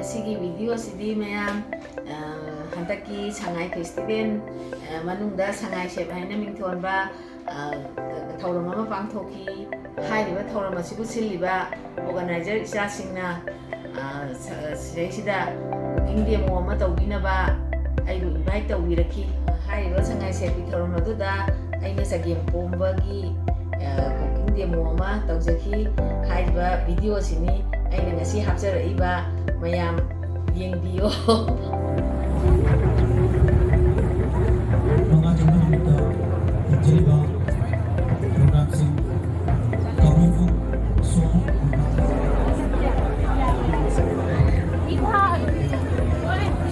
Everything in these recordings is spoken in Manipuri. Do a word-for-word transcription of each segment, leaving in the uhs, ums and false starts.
ꯉꯁꯤꯒꯤ ꯚꯤꯗꯤꯑꯣꯁꯤꯗꯤ ꯃꯌꯥꯝ, ꯑ, ꯍꯟꯗꯛꯀꯤ ꯁꯉꯥꯏ ꯐꯦꯁꯇꯤꯚꯦꯜ, ꯑ, ꯃꯅꯨꯡꯗ ꯁꯉꯥꯏ ꯁꯦꯞ ꯍꯥꯏꯅ ꯃꯤꯡꯊꯣꯟꯕ, ꯑ, ꯊꯧꯔꯝ ꯑꯃ ꯄꯥꯡꯊꯣꯛꯈꯤ꯫ ꯍꯥꯏꯔꯤꯕ ꯊꯧꯔꯝ ꯑꯁꯤꯕꯨ ꯁꯤꯜꯂꯤꯕ ꯑꯣꯔꯒꯅꯥꯏꯖꯔ ꯏꯆꯥꯁꯤꯡꯅ, ꯑ, ꯁ-, ꯁꯤꯗꯩꯁꯤꯗ cooking demo ꯑꯃ ꯇꯧꯕꯤꯅꯕ ꯑꯩꯕꯨ invite ꯇꯧꯕꯤꯔꯛꯈꯤ꯫ ꯍꯥꯏꯔꯤꯕ ꯁꯉꯥꯏ ꯁꯦꯞꯀꯤ ꯊꯧꯔꯝ ꯑꯗꯨꯗ ꯑꯩꯅ ꯆꯒꯦꯝ ꯄꯣꯝꯕꯒꯤ, ꯑ, cooking demo ꯑꯃ ꯇꯧꯖꯈꯤ꯫ ꯍꯥꯏꯔꯤꯕ ꯚꯤꯗꯤꯑꯣꯁꯤꯅꯤ ꯑꯩꯅ ꯉꯁꯤ ꯍꯥꯞꯆꯔꯛꯏꯕ꯫ ꯃꯌꯥꯝ ꯌꯦꯡꯕꯤꯌꯣ꯫ ꯃꯉꯥ ꯆꯪꯕ ꯅꯨꯃꯤꯠꯇ ꯌꯦꯡꯖꯔꯤꯕ ꯄ꯭ꯔꯣꯒ꯭ꯔꯥꯝꯁꯤꯡ ꯀꯕꯨꯏ ꯐꯨꯔꯨꯞ ꯁꯣꯡ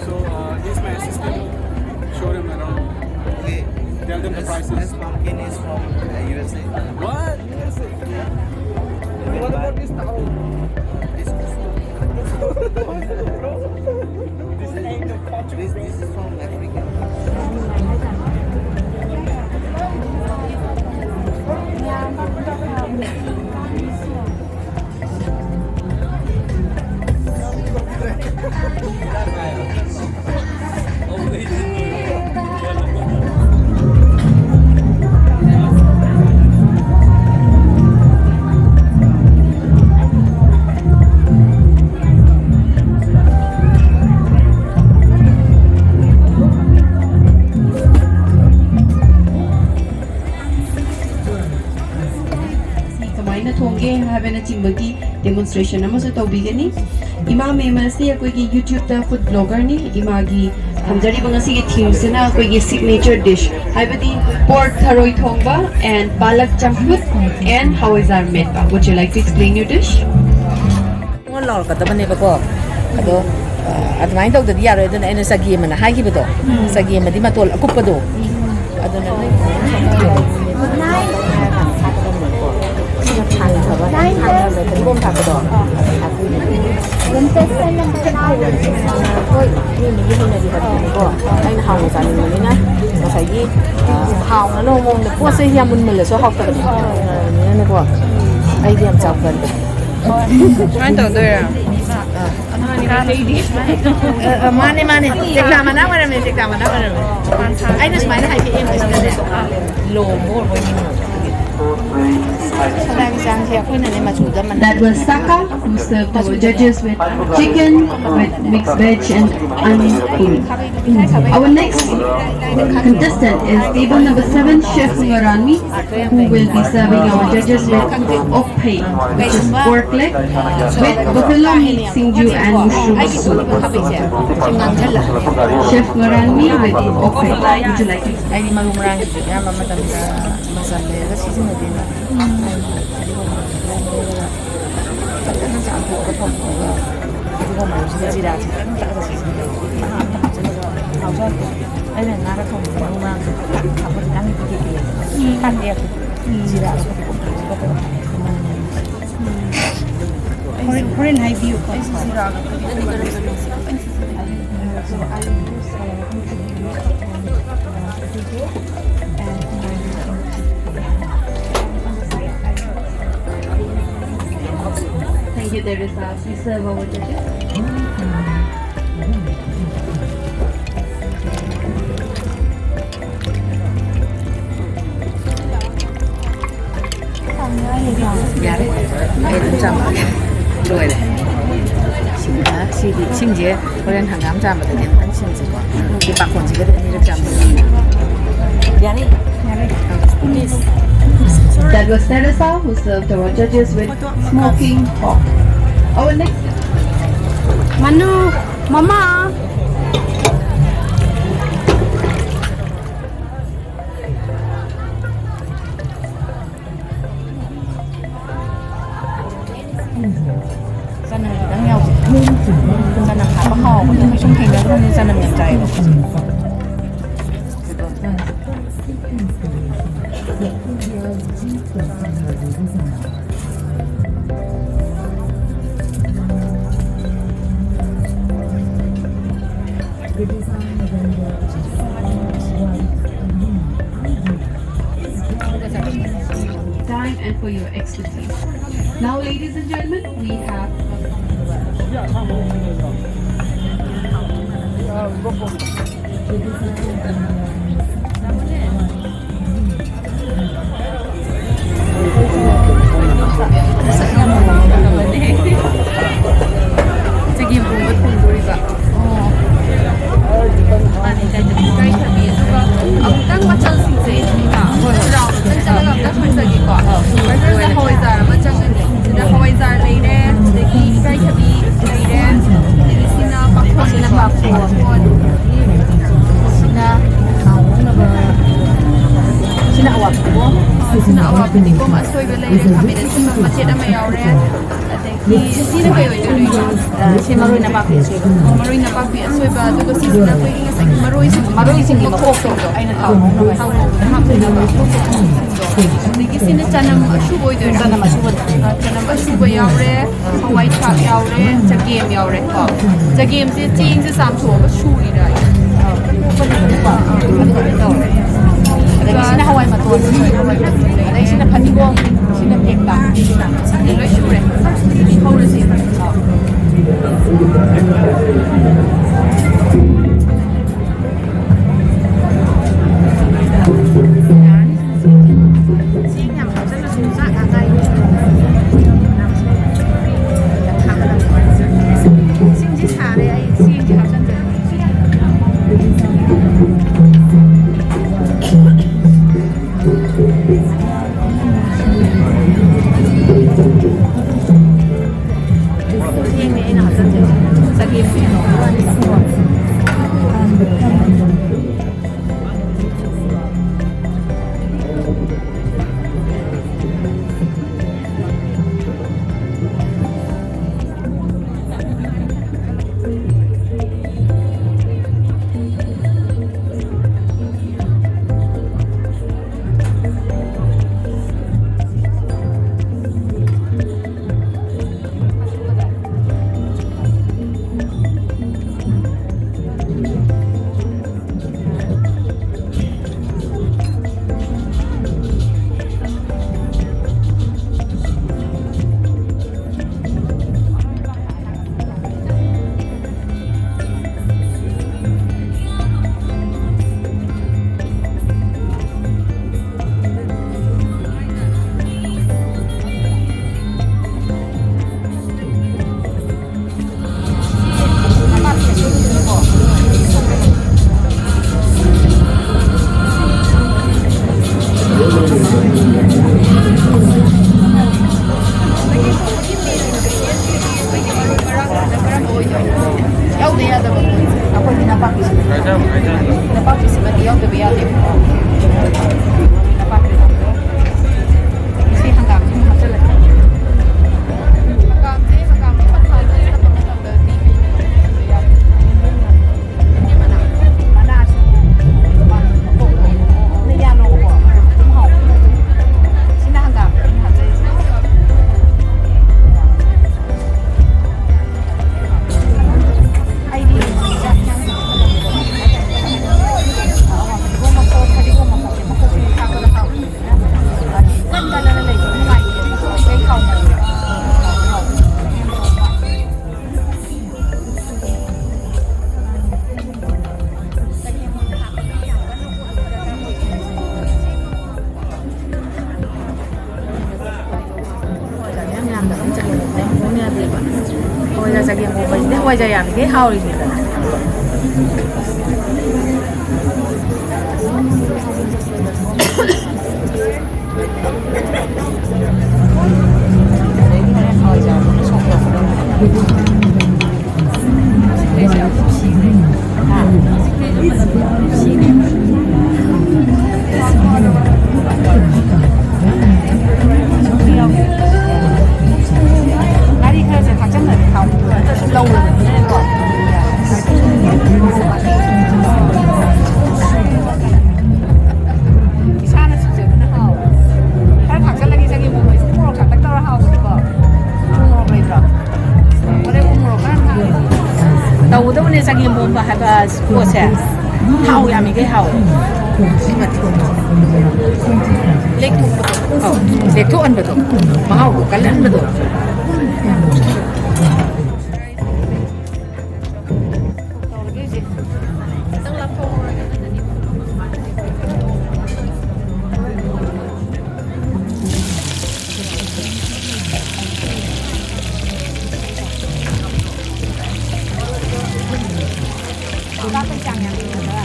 So, uh, he's my assistant. Showed him around. Okay. Tell them the prices. This pumpkin is from, uh, U S A. What? U S A. What about this taro? This This, this is from Africa. ꯀꯃꯥꯏꯅ ꯊꯣꯡꯒꯦ ꯍꯥꯏꯕꯅꯆꯤꯡꯕꯒꯤ demonstration ꯑꯃꯁꯨ ꯇꯧꯕꯤꯒꯅꯤ꯫ ꯏꯃꯥ ꯃꯦꯝ ꯑꯁꯤ ꯑꯩꯈꯣꯏꯒꯤ YouTube-ꯇ food blogger-ꯅꯤ꯫ ꯏꯃꯥꯒꯤ ꯊꯝꯖꯔꯤꯕ ꯉꯁꯤꯒꯤ theme-ꯁꯤꯅ ꯑꯩꯈꯣꯏꯒꯤ signature dish, ꯍꯥꯏꯕꯗꯤ pork ꯊꯔꯣꯏ ꯊꯣꯡꯕ and ꯄꯥꯂꯛ ꯆꯝꯐꯨꯠ and ꯍꯋꯥꯏꯖꯥꯔ ꯃꯦꯠꯄ꯫ Would you like to explain your dish? ꯉꯣꯟ ꯂꯥꯎꯔꯛꯀꯗꯕꯅꯦꯕꯀꯣ꯫ ꯑꯗꯣ, ꯑ, ꯑꯗꯨꯃꯥꯏꯅ ꯇꯧꯗꯗꯤ ꯌꯥꯔꯣꯏ꯫ ꯑꯗꯨꯅ ꯑꯩꯅ ꯆꯒꯦꯝ ꯑꯅ ꯍꯥꯏꯈꯤꯕꯗꯣ, ꯆꯒꯦꯝ ꯑꯗꯤ ꯃꯇꯣꯜ ꯑꯀꯨꯞꯄꯗꯣ꯫ ꯑꯗꯨꯅ ꯅꯣꯏ ꯐꯗꯤꯒꯣꯝ ꯊꯥꯛꯄꯗꯣ꯫ ꯍꯣꯏ, ꯃꯤ ꯃꯤꯒꯤ ꯍꯩꯅꯕꯤ ꯍꯥꯏꯕꯅꯤꯀꯣ꯫ ꯑꯩꯅ ꯍꯥꯎꯅ ꯆꯥꯅꯤꯡꯕꯅꯤꯅ ꯉꯁꯥꯏꯒꯤ, ꯑ, ꯍꯥꯎꯅꯅꯕ ꯃꯑꯣꯡꯗ ꯄꯣꯠ ꯆꯩ ꯌꯥꯝ ꯃꯨꯟꯃꯜꯂꯁꯨ ꯍꯥꯎꯇꯕꯅꯦ꯫ ꯑꯗꯨꯅꯀꯣ, ꯑꯩꯗꯤ ꯌꯥꯝ ꯆꯥꯎꯒꯜꯂꯦ꯫ ꯁꯨꯃꯥꯏꯅ ꯇꯧꯗꯣꯏꯔꯥ? ꯑꯥ꯫ ꯑ, ꯑ, ꯃꯥꯅꯦ, ꯃꯥꯅꯦ꯫ ꯇꯦꯛꯇꯥ ꯃꯅꯥ ꯑꯣꯏꯔꯝꯃꯦ, ꯇꯦꯛꯇꯥ ꯃꯅꯥ ꯑꯣꯏꯔꯝꯃꯦ꯫ ꯑꯩꯅ ꯁꯨꯃꯥꯏꯅ ꯍꯥꯏꯕꯤꯑꯦ, ꯃꯣꯏꯁꯤꯗꯅꯦ꯫ ꯂꯣ ꯃꯣꯔ ꯑꯣꯏꯅꯤꯡꯉꯣ꯫ ꯁꯅꯥꯒꯤ ꯆꯥꯡꯁꯦ ꯑꯩꯈꯣꯏꯅꯅꯦ ꯃꯆꯨꯗ ꯃꯅꯥ That was Saka, who served our judges with chicken, with mixed veg and onion curry. Our next contestant is table number seven, Chef Ngaranmi, who will be serving our judges with okpei, which is pork leg, with buffalo meat singju and mushroom soup. Chef Ngaranmi with okpei. Would you like to? ꯑꯩꯗꯤ ꯃꯔꯨ ꯃꯔꯥꯡꯁꯤꯁꯨ ꯑꯌꯥꯝꯕ ꯃꯇꯝꯗ ꯃꯆꯜ ꯂꯩꯔꯒ ꯁꯤꯖꯤꯟꯅꯗꯦꯕ꯫ ꯐꯖꯅ ꯆꯥꯝꯊꯣꯛꯑꯒ ꯊꯝꯃꯒ ꯑꯗꯨꯒ ꯃꯔꯨꯁꯤꯗ ꯖꯤꯔꯥꯁꯤ ꯈꯤꯇꯪ ꯇꯛꯑꯒ ꯁꯤꯖꯤꯟꯅꯩ꯫ ꯃꯍꯥ ꯑꯝꯇ ꯍꯥꯞꯆꯤꯜꯂꯒ ꯍꯥꯎꯖꯥꯗꯦ꯫ ꯑꯩꯅ ꯉꯥꯒ ꯊꯣꯡꯕꯗ ꯃꯔꯨ ꯃꯔꯥꯡꯁꯦ ꯈꯤꯇꯪ ꯍꯥꯞꯄ ꯈꯤꯇꯪ ꯄꯤꯛꯑꯦ꯫ ꯎꯝ꯫ ꯇꯛꯑꯦ꯫ ꯎꯝ꯫ ꯖꯤꯔꯥꯒ ꯐꯗꯤꯒꯣꯝ ꯊꯥꯛꯑꯒ ꯇꯧꯔꯒ ꯃꯅꯝ ꯅꯨꯡꯁꯤ꯫ ꯎꯝ꯫ ꯍꯣꯔꯦꯟ, ꯍꯣꯔꯦꯟ ꯍꯥꯏꯕꯤꯌꯨꯀꯣ꯫ ꯑꯩꯁꯦ ꯖꯤꯔꯥꯒ ꯐꯗꯤꯒꯣꯝ ꯈꯤꯇꯪ ꯁꯤꯖꯤꯟꯅꯩ꯫ Thank you, Teresa. Please serve our judges. ꯌꯥꯔꯦ, ꯑꯩ ꯑꯗꯨꯝ ꯆꯥꯝꯃꯛꯑꯒꯦ꯫ ꯂꯣꯏꯔꯦ꯫ ꯁꯤꯗ, ꯁꯤꯗꯤ ꯏꯁꯤꯡꯁꯦ ꯍꯣꯔꯦꯟ ꯍꯪꯒꯥꯝ ꯆꯥꯝꯕꯗꯗꯤ ꯑꯃꯨꯛꯇꯪ ꯁꯤꯟꯁꯤꯀꯣ꯫ ꯁꯤ ꯄꯥꯈꯣꯟꯁꯤꯒꯗꯤ ꯑꯅꯤꯔꯛ ꯆꯥꯝꯕ ꯌꯥꯅꯤ꯫ That was Teresa, who served our judges with smoking pork. Our next Manu, Mama. ꯆꯅꯝ ꯈꯤꯇꯪ ꯌꯥꯎꯁꯦ꯫ ꯆꯅꯝ ꯍꯥꯞꯄ ꯍꯥꯎꯕꯅꯦ꯫ ꯑꯩꯈꯣꯏ ꯁꯨꯝ ꯊꯦꯡꯅꯗ꯭ꯔꯕꯅꯤꯅ ꯆꯅꯝ ꯌꯥꯝ ꯆꯥꯏꯌꯦꯕ꯫ Time and for your expertise. Now, ladies and gentlemen, we have ꯆꯒꯦꯝ ꯄꯣꯝꯕ ꯊꯣꯡꯗꯣꯔꯤꯕ꯫ ꯃꯥꯅꯦ, ꯏꯀꯥꯏꯊꯕꯤ꯫ ꯏꯀꯥꯏꯊꯕꯤ, ꯑꯗꯨꯒ ꯑꯃꯨꯛꯇꯪ ꯃꯆꯜꯁꯤꯡꯁꯦ ꯏꯃꯥ, ꯍꯣꯏ, ꯍꯣꯏ, ꯆꯥꯎꯅ ꯆꯪꯁꯤꯜꯂꯒ ꯑꯝꯇ ꯍꯪꯖꯒꯦꯀꯣ꯫ ꯍꯣꯏ, ꯍꯣꯏ, ꯍꯣꯏ꯫ ꯍꯋꯥꯏꯖꯥꯔ ꯑꯃ ꯆꯪꯉꯅꯤ꯫ ꯁꯤꯗ ꯍꯋꯥꯏꯖꯥꯔ ꯂꯩꯔꯦ, ꯑꯗꯒꯤ ꯏꯀꯥꯏꯊꯕꯤ ꯂꯩꯔꯦ, ꯑꯗꯒꯤ ꯁꯤꯅ ꯄꯥꯐꯣꯔ꯫ ꯁꯤꯅ ꯄꯥꯐꯣꯔ꯫ ꯁꯤꯅ ꯊꯥꯎ ꯉꯧꯅꯕ꯫ ꯁꯤꯅ ꯑꯋꯥ ꯐꯗꯤꯒꯣꯝ꯫ ꯑ, ꯁꯤꯅ ꯑꯋꯥ ꯐꯗꯤꯒꯣꯝ ꯑꯁꯣꯏꯕ ꯂꯩꯔꯦ, ꯈꯥꯃꯦꯟ ꯑꯁꯤꯟꯕ ꯃꯆꯦꯠ ꯑꯃ ꯌꯥꯎꯔꯦ꯫ ꯑꯗꯒꯤ ꯁꯤꯅ ꯀꯩ ꯑꯣꯏꯗꯣꯏꯅꯣ? ꯑ, ꯁꯤ ꯃꯔꯣꯏ ꯅꯄꯥꯛꯄꯤ ꯑꯁꯣꯏꯕ꯫ ꯑꯣ, ꯃꯔꯣꯏ ꯅꯄꯥꯛꯄꯤ ꯑꯁꯣꯏꯕ, ꯑꯗꯨꯒ ꯁꯤꯁꯤꯅ ꯑꯩꯈꯣꯏꯒꯤ ꯉꯁꯥꯏꯒꯤ ꯃꯔꯣꯏꯁꯤꯡꯒꯤ ꯃꯔꯣꯏꯁꯤꯡꯒꯤ ꯃꯀꯣꯛꯇꯣ꯫ ꯃꯀꯣꯛꯇꯣ ꯑꯩꯅ ꯊꯥꯎ ꯉꯧꯅꯕ꯫ ꯊꯥꯎ ꯉꯧꯕꯗ ꯍꯥꯞꯅꯕ ꯃꯀꯣꯛꯇꯣ꯫ ꯑꯗꯒꯤ ꯁꯤꯅ ꯆꯅꯝ ꯑꯁꯨꯕ ꯑꯣꯏꯗꯣꯏꯔꯥ? ꯆꯅꯝ ꯑꯁꯨꯕ꯫ ꯑ, ꯆꯅꯝ ꯑꯁꯨꯕ ꯌꯥꯎꯔꯦ, ꯍꯋꯥꯏ ꯊ꯭ꯔꯥꯛ ꯌꯥꯎꯔꯦ, ꯆꯒꯦꯝ ꯌꯥꯎꯔꯦ ꯀꯣ꯫ ꯆꯒꯦꯝꯁꯦ ꯆꯦꯡꯁꯦ ꯆꯥꯝꯊꯣꯛꯑꯒ ꯁꯨꯔꯤꯔꯥ? ꯑꯗꯨꯃꯥꯏꯅ ꯇꯧꯔꯦ꯫ ꯑꯗꯒꯤ ꯁꯤꯅ ꯍꯋꯥꯏ ꯃꯇꯣꯟ, ꯑꯗꯩ ꯁꯤꯅ ꯐꯗꯤꯒꯣꯝ, ꯁꯤꯅ ꯇꯦꯛꯇꯥ꯫ ꯁꯤꯗꯤ ꯂꯣꯏ ꯁꯨꯔꯦ꯫ ꯍꯧꯔꯁꯦ꯫ ꯆꯦꯡ ꯌꯥꯝ ꯍꯥꯞꯆꯜꯂꯁꯨ ꯆꯥꯛ ꯉꯥ ꯀꯥꯏ꯫ ꯏꯁꯤꯡꯁꯤ ꯁꯥꯔꯦ, ꯑꯩ ꯆꯦꯡꯁꯤ ꯍꯥꯞꯆꯟꯖꯔꯒꯦ꯫ ꯆꯦꯡꯅꯦ ꯑꯩꯅ ꯍꯥꯞꯆꯟꯖꯔꯤꯁꯦ꯫ ꯆꯒꯦꯝ ꯑꯣꯏꯅ ꯇꯧꯔꯅꯤ꯫ ꯑꯩꯈꯣꯏꯗꯤ ꯅꯄꯥꯛꯄꯤꯁꯤ, ꯅꯄꯥꯛꯄꯤꯁꯤꯃꯗꯤ ꯌꯥꯎꯗꯕ ꯌꯥꯗꯦꯕꯀꯣ꯫ ꯅꯄꯥꯛꯄꯤ ꯁꯤ ꯍꯪꯒꯥꯝꯁꯤ ꯑꯃꯨꯛ ꯍꯥꯞꯆꯤꯜꯂꯒꯦ꯫ ꯍꯪꯒꯥꯝꯁꯦ, ꯍꯪꯒꯥꯝꯁꯦ ꯄꯠꯊꯥꯗ ꯅꯞꯄ ꯃꯇꯝꯗꯗꯤ ꯃꯅꯥꯁꯤ, ꯌꯥꯜꯂꯣꯕꯀꯣ꯫ ꯑꯗꯨꯝ ꯍꯥꯎꯕꯅꯦ꯫ ꯁꯤꯅ ꯍꯪꯒꯥꯝ ꯑꯩꯅ ꯍꯥꯞꯆꯔꯤꯁꯦ꯫ ꯑꯩꯗꯤ ꯐꯗꯤꯒꯣꯝ ꯃꯀꯣꯛ, ꯐꯗꯤꯒꯣꯝ ꯃꯀꯣꯛꯁꯦ ꯃꯀꯣꯛꯁꯤꯡ ꯊꯥꯛꯄꯗ ꯍꯥꯎꯏ꯫ ꯀꯟ ꯀꯜꯂꯒ ꯂꯩꯕ ꯅꯨꯡꯉꯥꯏꯇꯦ꯫ ꯑꯩ ꯊꯥꯎ ꯉꯧꯋꯦ꯫ ꯍꯋꯥꯏꯖꯥꯔ ꯌꯥꯝ ꯌꯥꯝꯗꯕꯅꯤ, ꯆꯒꯦꯝ ꯄꯣꯝꯕ ꯌꯥꯝ ꯄꯣꯝ ꯌꯥꯗꯦꯕ꯫ ꯍꯋꯥꯏꯖꯥꯔ ꯆꯒꯦꯝ ꯄꯣꯝꯕꯁꯤꯗꯤ ꯍꯋꯥꯏꯖꯥꯔ ꯌꯥꯝꯃꯤꯈꯩ ꯍꯥꯎꯔꯤꯅꯤꯗꯅ꯫ ꯑꯗꯩꯗꯤ ꯍꯣꯔꯦꯟ ꯍꯋꯥꯏꯖꯥꯔꯗꯨꯅ ꯁꯣꯛ ꯇꯧꯒꯗꯕꯅꯦ꯫ ꯉꯥꯔꯤ ꯈꯔꯁꯦ ꯊꯥꯛꯆꯟꯗ꯭ꯔꯗꯤ ꯍꯥꯎꯇꯦ꯫ ꯅꯠꯇ꯭ꯔꯁꯨ ꯂꯧꯔꯕꯅꯤꯅꯀꯣ꯫ ꯏꯁꯥꯅ ꯁꯨꯖꯕꯅ ꯍꯥꯎꯋꯦ꯫ ꯈꯔ ꯊꯥꯛꯆꯜꯂꯒꯦ, ꯆꯒꯦꯝ ꯄꯣꯝꯕꯁꯤꯗꯤ ꯃꯣꯔꯣꯛ ꯁꯥꯇꯛ ꯇꯧꯔ ꯍꯥꯎꯕꯅꯤꯀꯣ꯫ ꯎ ꯃꯣꯔꯣꯛ ꯂꯩꯇ꯭ꯔꯣ? ꯍꯣꯔꯦꯟ ꯎ ꯃꯣꯔꯣꯛ ꯈꯔ ꯊꯥꯛꯑꯒꯦ꯫ ꯇꯧꯒꯗꯕꯅꯦ, ꯆꯒꯦꯝ ꯄꯣꯝꯕ ꯍꯥꯏꯕ ꯄꯣꯠꯁꯦ ꯊꯥꯎ ꯌꯥꯝꯃꯤꯈꯩ ꯍꯥꯎꯋꯦ꯫ ꯂꯦꯛꯊꯣꯛꯄꯗꯣ, ꯑꯧ, ꯂꯦꯛꯊꯣꯛꯍꯟꯕꯗꯣ, ꯃꯍꯥꯎꯗꯣ ꯀꯜꯍꯟꯕꯗꯣ꯫ ꯇꯧꯔꯒꯦ ꯍꯧꯖꯤꯛ꯫ ꯈꯤꯇꯪ ꯂꯥꯞꯊꯣꯛꯍꯧꯔꯒꯦ ꯅꯠꯇ꯭ꯔꯗꯤ꯫ ꯂꯥꯞꯄꯩ ꯆꯥꯡ ꯌꯥꯝ ꯌꯦꯡꯉꯒ꯫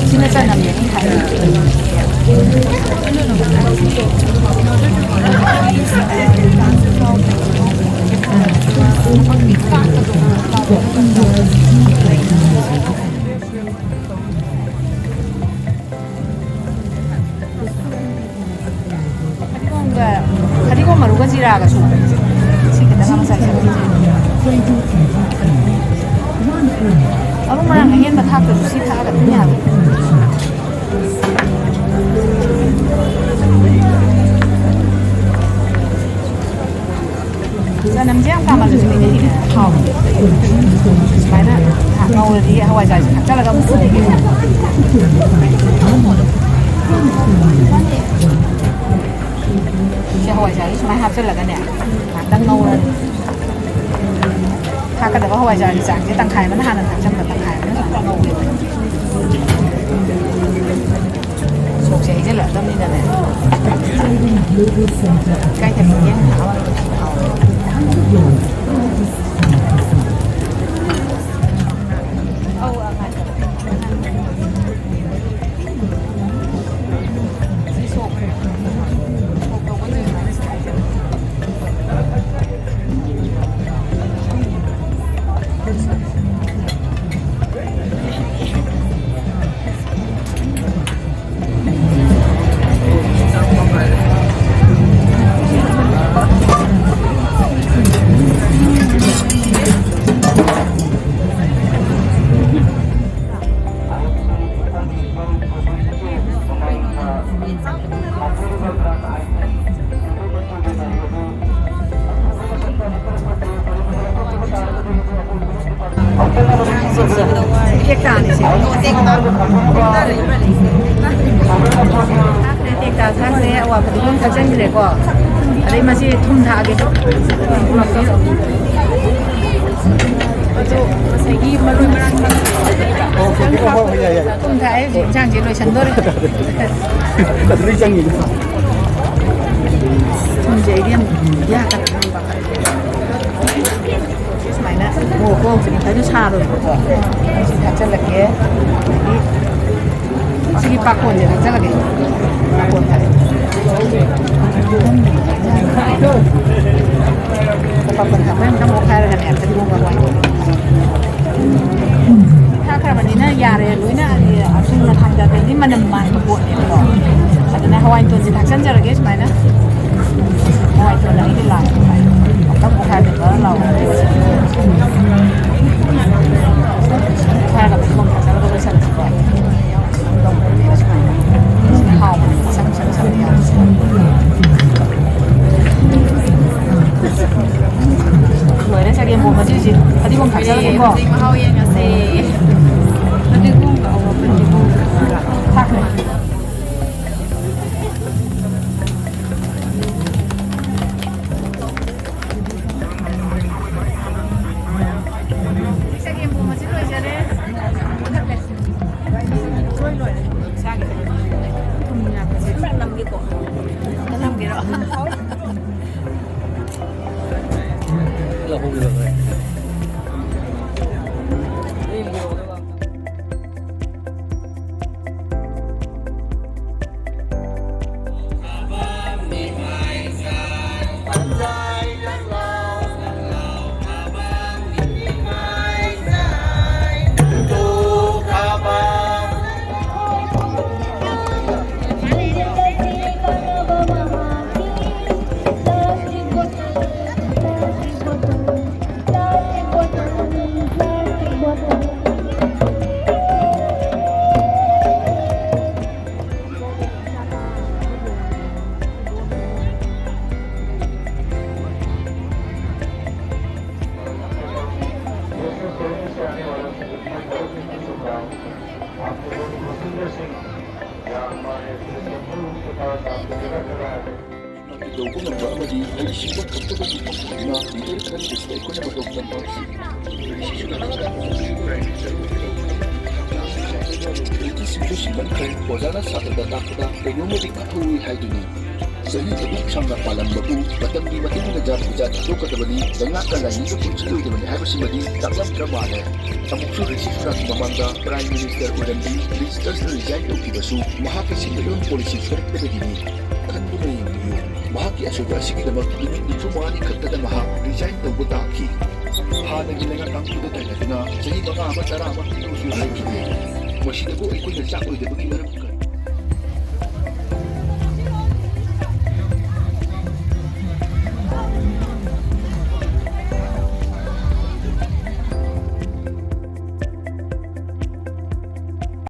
ꯁꯤꯅ ꯆꯅꯝꯅꯦ ꯑꯩꯅ ꯊꯥꯛꯏꯁꯦ꯫ ꯍꯥꯞꯇ꯭ꯔꯁꯨ ꯁꯤ ꯊꯥꯛꯑꯒ ꯑꯗꯨꯝ ꯌꯥꯕ꯫ ꯆꯅꯝꯁꯦ ꯌꯥꯝ ꯀꯥꯃꯜꯂꯁꯨ ꯃꯤꯗꯤ ꯍꯦꯟꯅ ꯍꯥꯎꯕꯅꯦ꯫ ꯁꯨꯃꯥꯏꯅ ꯉꯧꯔꯗꯤ ꯍꯋꯥꯏꯖꯥꯔꯁꯦ ꯊꯥꯛꯆꯜꯂꯒ ꯑꯃꯨꯛ ꯁꯨꯗꯣꯏꯅꯦ꯫ ꯁꯤ ꯍꯋꯥꯏꯖꯥꯔꯁꯦ ꯁꯨꯃꯥꯏꯅ ꯍꯥꯞꯆꯜꯂꯒꯅꯦ, ꯉꯥꯛꯇꯪ ꯉꯧꯔꯅꯤ꯫ ꯊꯥꯛꯀꯗꯕ ꯍꯋꯥꯏꯖꯥꯔꯒꯤ ꯆꯥꯡꯁꯦ ꯇꯪꯈꯥꯏ ꯑꯃꯅ ꯍꯥꯟꯅ ꯊꯥꯛꯆꯟꯕ, ꯇꯪꯈꯥꯏ ꯑꯃꯅ ꯁꯨꯃꯥꯏꯅ ꯉꯧꯒꯗꯕ꯫ ꯁꯣꯛꯁꯦ ꯍꯩꯖꯤꯜꯂꯛꯑꯗꯕꯅꯤꯅꯅꯦ꯫ ꯏꯀꯥꯏ ꯊꯕꯤ ꯌꯦꯟ ꯊꯥꯕ ꯇꯦꯛꯇꯥꯅꯤ ꯁꯤ꯫ ꯇꯦꯛꯇꯥ ꯊꯥꯛꯈ꯭ꯔꯦ, ꯇꯦꯛꯇꯥ ꯊꯥꯛꯈ꯭ꯔꯦ, ꯑꯋꯥ ꯐꯗꯤꯒꯣꯝ ꯊꯥꯛꯆꯟꯈ꯭ꯔꯦꯀꯣ꯫ ꯑꯗꯩ ꯃꯁꯤ ꯊꯨꯝ ꯊꯥꯛꯑꯒꯦ꯫ ꯑꯗꯣ ꯉꯁꯥꯏꯒꯤ ꯃꯔꯣꯏ ꯃꯔꯥꯡ ꯊꯥꯛ-, ꯑꯣ, ꯍꯣꯏ, ꯍꯣꯏ, ꯌꯥꯏ, ꯌꯥꯏ꯫ ꯊꯨꯝ ꯊꯥꯛꯑꯦ, ꯍꯧꯖꯤꯛ ꯏꯟꯁꯥꯡꯁꯦ ꯂꯣꯏꯁꯟꯗꯣꯔꯦ꯫ ꯑꯗꯨꯗꯤ ꯆꯪꯉꯤꯅꯦ꯫ ꯊꯨꯝꯁꯦ ꯑꯩꯗꯤ ꯌꯥꯝ ꯌꯥꯛꯀꯗ꯭ꯔꯥ ꯈꯟꯕ꯫ ꯁꯤ ꯁꯨꯃꯥꯏꯅ ꯃꯣꯔꯣꯛꯇꯣ ꯍꯧꯖꯤꯛ ꯉꯁꯥꯏꯁꯨ ꯁꯥꯔꯣꯏꯕꯀꯣ꯫ ꯁꯤ ꯊꯥꯛꯆꯜꯂꯛꯀꯦ꯫ ꯑꯗꯒꯤ ꯁꯤꯒꯤ ꯄꯥꯈꯣꯟꯁꯦ ꯊꯥꯛꯆꯜꯂꯒꯦ꯫ ꯄꯥꯈꯣꯟ ꯊꯥꯛꯑꯦ꯫ ꯄꯥꯈꯣꯟ ꯊꯥꯛꯄ ꯑꯝꯇꯪ ꯑꯣꯠꯈꯥꯏꯔꯒꯅꯦ, ꯐꯗꯤꯒꯣꯝꯒ ꯍꯋꯥꯏꯒ꯫ ꯊꯥꯛꯈ꯭ꯔꯕꯅꯤꯅ ꯌꯥꯔꯦ ꯂꯣꯏꯅ, ꯑꯁꯨꯝꯅ ꯊꯥꯡꯗꯔꯗꯤ ꯃꯅꯝ ꯃꯥꯟꯕ ꯄꯣꯠꯅꯦꯕꯀꯣ꯫ ꯑꯗꯨꯅ ꯍꯋꯥꯏ ꯃꯇꯣꯟꯁꯦ ꯊꯥꯛꯆꯟꯖꯔꯒꯦ ꯁꯨꯃꯥꯏꯅ꯫ ꯍꯋꯥꯏ ꯃꯇꯣꯟ ꯑꯅꯤꯗꯤ ꯂꯥꯛꯑꯦ ꯁꯨꯃꯥꯏꯅ꯫ ꯑꯝꯇꯪ ꯑꯣꯠꯈꯥꯏꯔꯒ ꯂꯥꯎ꯫ ꯑꯣꯠꯈꯥꯏꯔꯒ ꯐꯗꯤꯒꯣꯝ ꯊꯥꯛꯆꯜꯂꯒ ꯉꯁꯤꯁꯦ ꯐꯗꯤꯒꯣꯝ ꯊꯥꯛꯆꯔꯒꯦꯀꯣ꯫ ꯍꯧꯖꯤꯛ ꯃꯍꯥꯎ ꯌꯦꯡꯉꯁꯦ꯫ ꯐꯗꯤꯒꯣꯝꯒ ꯑꯋꯥ ꯐꯗꯤꯒꯣꯝꯒ ꯊꯥꯛꯈ꯭ꯔꯦ꯫ ꯆꯒꯦꯝ ꯄꯣꯝꯕꯁꯤ ꯂꯣꯏꯖꯔꯦ꯫ ꯃꯨꯊꯠꯂꯦ꯫ ꯂꯣꯏ ꯂꯣꯏꯔꯦ꯫ ꯏꯁꯥꯒꯤ ꯊꯨꯝ ꯌꯥꯛꯄꯁꯦ ꯈꯔ ꯅꯝꯒꯦꯀꯣ꯫ ꯅꯝꯒꯦꯔꯣ? ꯇꯧꯕ ꯉꯝꯕ ꯑꯃꯗꯤ ꯍꯩꯁꯤꯡꯕ ꯈꯛꯇꯗꯒꯤ ꯍꯧꯗꯨꯅ leader ꯈꯟꯕꯁꯤꯗ ꯑꯩꯈꯣꯏꯅ ꯃꯇꯧ ꯇꯝꯕ ꯍꯧꯁꯤ꯫ ꯔꯤꯁꯤ ꯁꯨꯅꯥꯛꯁꯤꯅ ꯁꯤꯡꯁꯨ ꯁꯤꯡꯃꯟꯈ꯭ꯔꯦ, ꯑꯣꯖꯥꯅ ꯁꯥꯇ꯭ꯔꯗ ꯇꯥꯛꯄꯗ ꯀꯩꯅꯣꯝꯃꯗꯤ ꯀꯥꯞꯍꯧꯏ ꯍꯥꯏꯗꯨꯅꯤ꯫ ꯆꯍꯤ ꯑꯗꯨꯛ ꯁꯥꯡꯅ ꯄꯥꯜꯂꯝꯕꯕꯨ ꯃꯇꯝꯒꯤ ꯃꯇꯨꯡ ꯏꯟꯅ ꯖꯥꯠ ꯕꯤꯖꯥꯠ ꯊꯥꯗꯣꯛꯀꯗꯕꯅꯤ, ꯂꯩꯉꯥꯛꯀ ꯂꯥꯏꯅꯤꯡꯒ ꯄꯨꯟꯁꯤꯜꯂꯣꯏꯗꯕꯅꯤ ꯍꯥꯏꯕꯁꯤꯃꯗꯤ ꯇꯥꯛꯂꯝꯗ꯭ꯔ ꯃꯥꯜꯂꯦ꯫ ꯑꯃꯨꯛꯁꯨ ꯔꯤꯁꯤ ꯁꯨꯅꯥꯛꯀꯤ ꯃꯃꯥꯡꯗ Prime Minister ꯑꯣꯏꯔꯝꯕꯤ ꯂꯤꯁ ꯇ꯭ꯔꯁꯅ resign ꯇꯧꯈꯤꯕꯁꯨ ꯃꯍꯥꯛꯀꯤ ꯁꯦꯟꯃꯤꯠꯂꯣꯟ policy ꯁꯣꯏꯔꯛꯄꯗꯒꯤꯅꯤ꯫ ꯈꯟꯗꯨꯅ ꯌꯦꯡꯕꯤꯌꯨ, ꯃꯍꯥꯛꯀꯤ ꯑꯁꯣꯏꯕ ꯑꯁꯤꯒꯤꯗꯃꯛ ꯅꯨꯃꯤꯠ ꯅꯤꯐꯨ ꯃꯉꯥꯅꯤ ꯈꯛꯇꯗ ꯃꯍꯥꯛ resign ꯇꯧꯕ ꯇꯥꯈꯤ꯫ ꯍꯥꯟꯅꯒꯤ ꯂꯩꯉꯥꯛ ꯀꯥꯡꯕꯨꯗ ꯇꯥꯏꯅꯗꯨꯅ ꯆꯍꯤ ꯃꯉꯥ ꯑꯃ, ꯇꯔꯥ ꯑꯃ ꯄꯤꯔꯨꯁꯨ ꯍꯥꯏꯈꯤꯗꯦ꯫ ꯃꯁꯤꯗꯕꯨ ꯑꯩꯈꯣꯏꯅ ꯆꯥꯛ ꯑꯣꯏꯗꯕꯒꯤ ꯃꯔꯝ